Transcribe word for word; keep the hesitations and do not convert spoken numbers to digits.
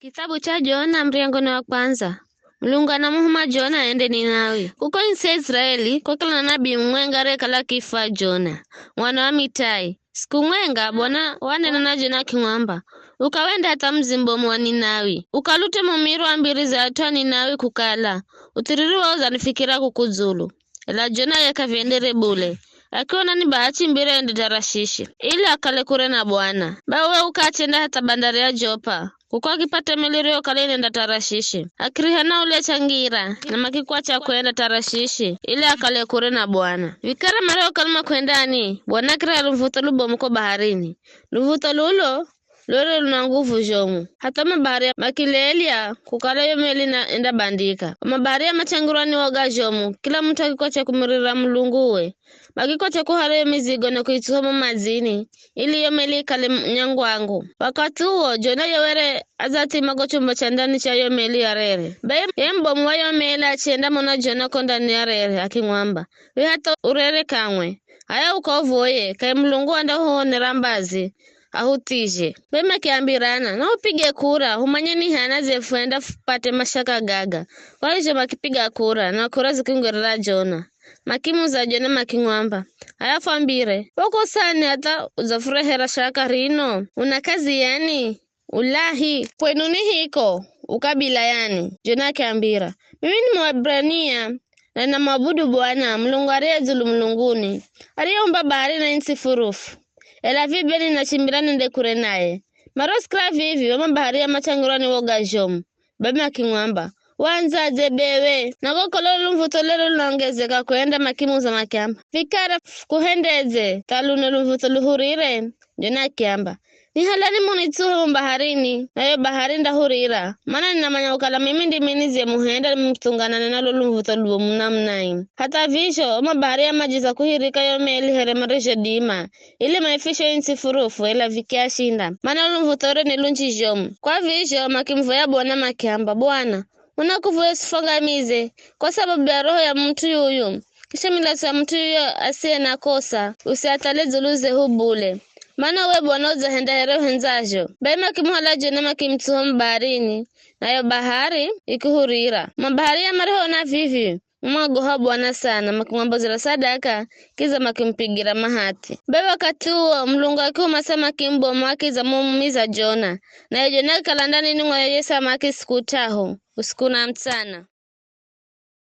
Kithabu cha Jona, muryango ni wa kwandza. Mulungu anamuhuma Jona aende Ninawi. Kuko ntsi ya Iziraeli, kwakala na nabii mumwenga ariyekala akiifwa Jona, mwana wa Amitai. Siku mwenga, Bwana wanena na Jona akimwamba, "Uka wende hatha mudzi mubomu wa Ninawi. Ukalute mumiro wa mbiri za at'u a Ninawi kukala, uthiriri wao udzanifikira kuku dzulu." Ela Jona ye k'aviendere bule. Akiona ni baha chimbire ende Tarashishi, ili akale kure na Bwana. Bai we uka achenda hatha bandari ya Jopa, kuko akipata meli iriyokala inenda Tarashishi. Akiriha nauli ya changira, na makikwacha kwenda Tarashishi, ili akale kure na Bwana. Vikara marihokala makwendani, Bwana akira lumvutho lubomu ko baharini. Lumvutho lulo lwere luna nguvu zhomu, hatha mabaharia makilelya kukala yo meli na endabandika. Mabaharia machangirwa ni woga zhomu, kila mut'u akikwacha kumirira mulunguwe. Makikwacha kuhara yo mizigo na kuitsuha mo madzini, ili yo meli ikale m-, nyangwangu. Wakathi uwo, Jona ye were adzathima ko chombo cha ndani cha yo meli ya rere. Bai ye mubomu wa yo meli achiendamona Jona ko ndani ya rere, akimwamba, "Wi hatha urere kamwe. Haya uka uvoye, kaye Mulungu andahuhonera mbazi, ahuthizhe." Bai makiambirana, "Na hupige kura, humanye ni h'ani adze fwenda fupate mashaka gaga." Kwa vizho makipiga kura, na kura zikimugwerera Jona. Makimuza Jona makimwamba, "Haya fwambire, we uko sani hatha udzafurehera shaka rino? Una kazi yani? Ulahi? Kwenu ni hiko? Ukabila yani?" Jona akiambira, "Mimi ni Mwaebrania, na ninamwabudu Bwana, Mulungu ariye dzulu mulunguni, ariyeumba bahari na ntsi furufu. Ela vivi be ninachimbira nende kure naye." Marihosikira vivi, o mabaharia machangirwa ni woga zhomu. Bai makimwamba, "Wandzadze bewe? Na ko kolo lumvutho lere lunaongezeka kwenda." Makimuza makiamba, "Vikara fukuhendedze tha luno lumvutho luhurire?" Jona akiamba, "Nihalani munitsuhe mo baharini, nayo bahari ndahurira, mana ninamanya kukala mimi ndimi nidzemuhenda muthunganane na lo lumvutho lubomu namuna ii." Hatha vizho, o mabaharia majiza kuhirika yo meli here marizhodima, ili maifishe ntsi furufu, ela vikiashinda, mana lumvutho lure ni lunji zhomu. Kwa vizho, makimuvoya Bwana makiamba, "Bwana, unakuvoya usifwangamize kwa sababu ya roho ya mut'u yuyu, kisha milatso ya mut'u yuyu asiye na kosa usiathale dzulu zehu bule, mana we Bwana udzahenda here uhendzazho." Bai makimuhala Jona makimutsuha mo baharini, nayo bahari ikihurira. Mabaharia marihoona vivi, mamwagoha Bwana sana, makimwambozera sadaka, kidza makimupigira mahathi. Bai wakathi uwo, Mulungu akihuma samaki mubomu akidza mumumiza Jona, naye Jona akikala ndanini mwa yo samaki siku t'ahu, usiku na mutsana.